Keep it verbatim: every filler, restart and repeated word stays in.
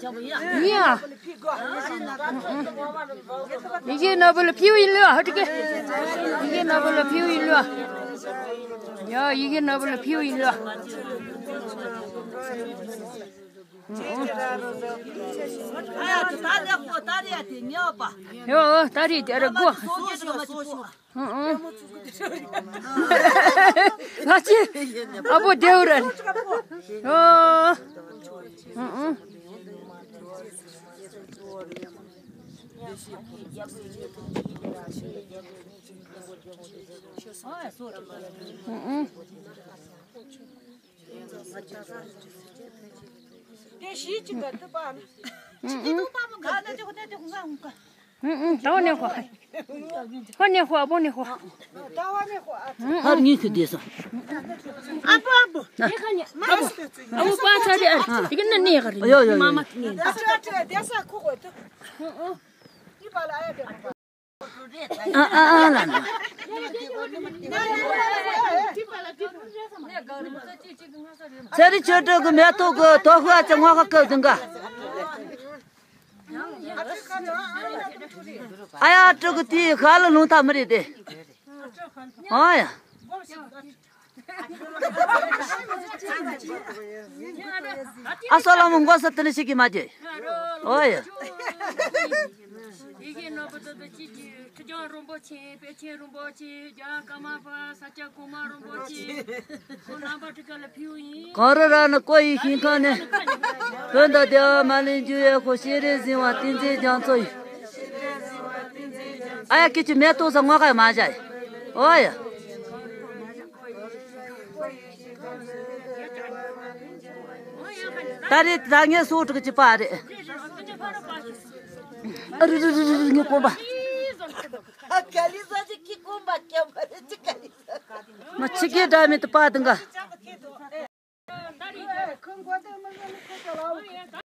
ཡིན་ཨ། ཡི་གེ་ནོར་བུ་ལ་ཕུལ་ཡིན་ལོ་ཧ་ཀྲི་ཀེ། ཡི་གེ་ནོར་བུ་ལ་ཕུལ་ཡིན་ལོ། ཡ་ཡི་གེ་ནོར་བུ་ལ་ཕུལ་ཡིན་ལོ། ཡོ་ད་རེས་དེ་རེད་གོ། ཨང་ཨང་། ལ་ཅི། ཨ་བོ་དེའུ་ར། ཨོ། ཨང་ཨང་། ཨང་ཨང་། དེ་ཤི་ཅི་ག་དུ་པ། ཨང་ཨང་། ད་བ་ནས་ཧོ། ཧོ་ནས་ཧོ་ཨ་བོ་ནས་ཧོ། ཧར་ངེས་ཁུ་དེ་སོ། ཨ་བོ་ཨ་བོ། ཨ་བོ་པ་ཚ་དེ་ཨ་དེ་གི་ནི་ནས་ཧ་རེད། ཡོ་ཡོ་ཡོ། མ་མ་ནས། ཨ་ཨ་ཨ་ལ་ན། ཚེ་རིང་ཆོས་སྒྲོན་གི་མེ་ཏོག་གི་དོ་ཧུ་ཨ་ཅེ་ངོ་ཁ་ཀབ་དུང་ག། ཨ་ཡ་ཀྲུ་གི་དེའི་ཤ་ལ་ལུང་ཐག་མི་རེད་དེ། ཨ་ཡ། ཨ་སོ་ལ་མོ་མགོ་ས་དེ་ནི་ཞིག་གིས་མ་བརྗེད། ཨོ་ཡ། ཡི་གེ་ནོར་བུ་དོ་དོ་ཅི་ཅི་ཁྲི་བྱང་རིན་པོ་ཆེ་པད་ཆེན་རིན་པོ་ཆེ་རྒྱ་ཀ་མ་པ་ས་སྐྱ་གོང་མ་རིན་པོ་ཆེ། ཁོང་རྣམ་པ་ཁྲི་ཀ་ལ་ཕུལ་ཡིན། གང་རུ་ར་ནི་ཀོ་ཡི་ཤིང་ཁང་ནས། བོད་འདི་བདེ་བ་མ་ལུས་འགྱུར་བའི་ཧོ། ཤེས་རིག་གཟིགས་པ་ཏིང་འཛིན་རྒྱ་མཚོ་ཡི། ཨ་ཡ་ཁྱེད་ཀྱི་མེ་ཏོག་ས་ངོ་ཁ་མ་བཞག་ཡི། ཨོ་ཡ། ད་རེས་ད་ངས་སོ་དྲུག་ཅི་པ་རེད། ཨ་རི་རི་རི་རི་ངས་གོམ་པ། ཨ་ག་ལི་ས་ཅི་ཁྱི་གོམ་པ་སྐྱོན་པ་རེད་ཅི་ག་ལི་ས། ང་ཆི་གེ་འདྲ་མེད་དུ་པ་དང་ག།